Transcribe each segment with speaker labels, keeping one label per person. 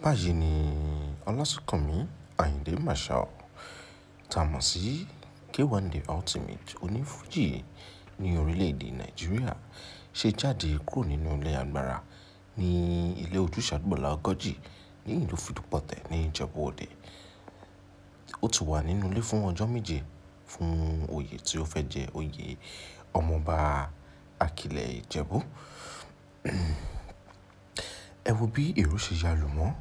Speaker 1: Báyìí ni Ọlásùnkànmí Àyìndé Marshal, tá a mọ̀ sí K1 The Ultimate onífújì ní orílẹ̀-èdè Nàìjíríà, ṣe jáde kúrò nínú ilé agbára ní ilé Ojúṣàgbọ́lá Ọgọ́jì ní ìlú Fìdípọ̀tẹ̀ ní Ìjẹ̀bú-Òde. Ó ti wà nínú ilé fún ọjọ́ méje fún oyè tí ó fẹ́ jẹ, oyè ọmọọba Àkìlẹ̀ Ìjẹ̀bú. Ẹ wo bí èrò ṣe ya lù wọ́n,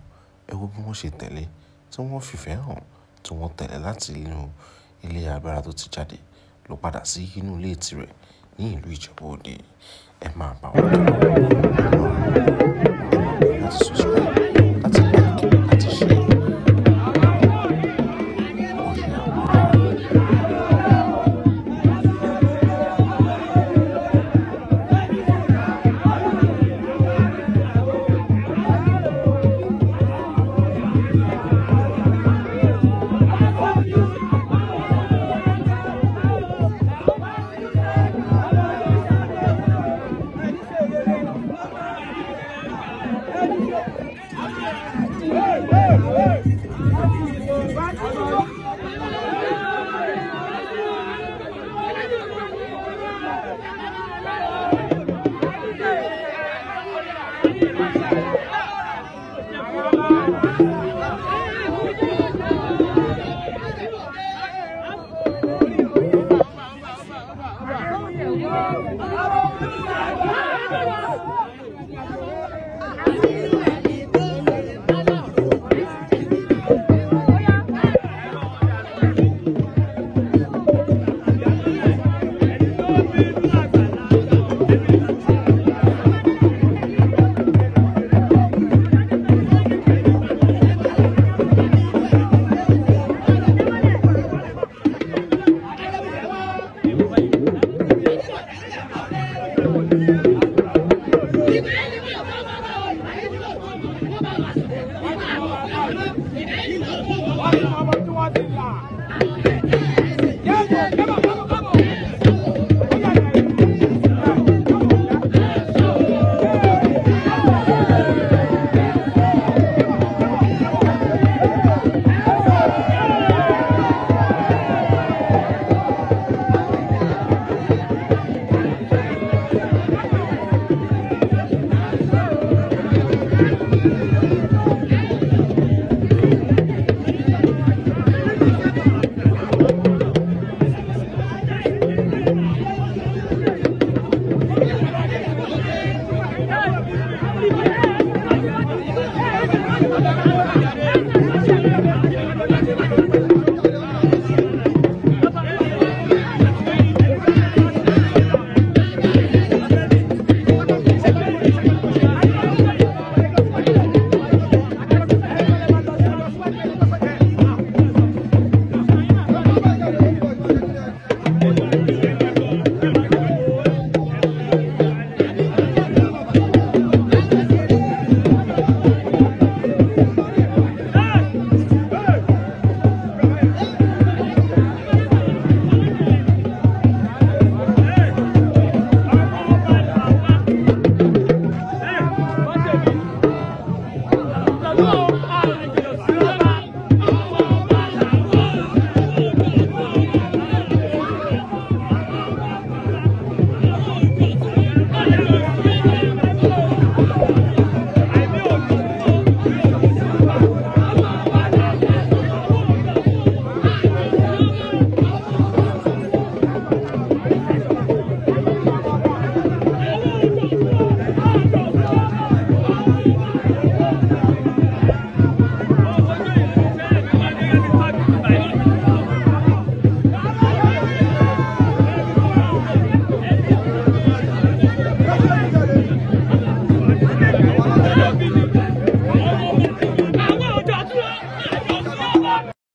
Speaker 1: ẹ wo bí wọ́n ṣe tẹ̀lé, tí wọ́n fìfẹ́ hàn, tí wọ́n tẹ̀lé láti inú ilé agbára tó ti jáde lọ padà sí inú ilé tirẹ̀ ní ìlú Ìjẹ̀bú-Òde. Ẹ máa bá wọn kálọ, ẹ máa láti subscribe, láti like, láti share. Oyè àwọn.
Speaker 2: Go!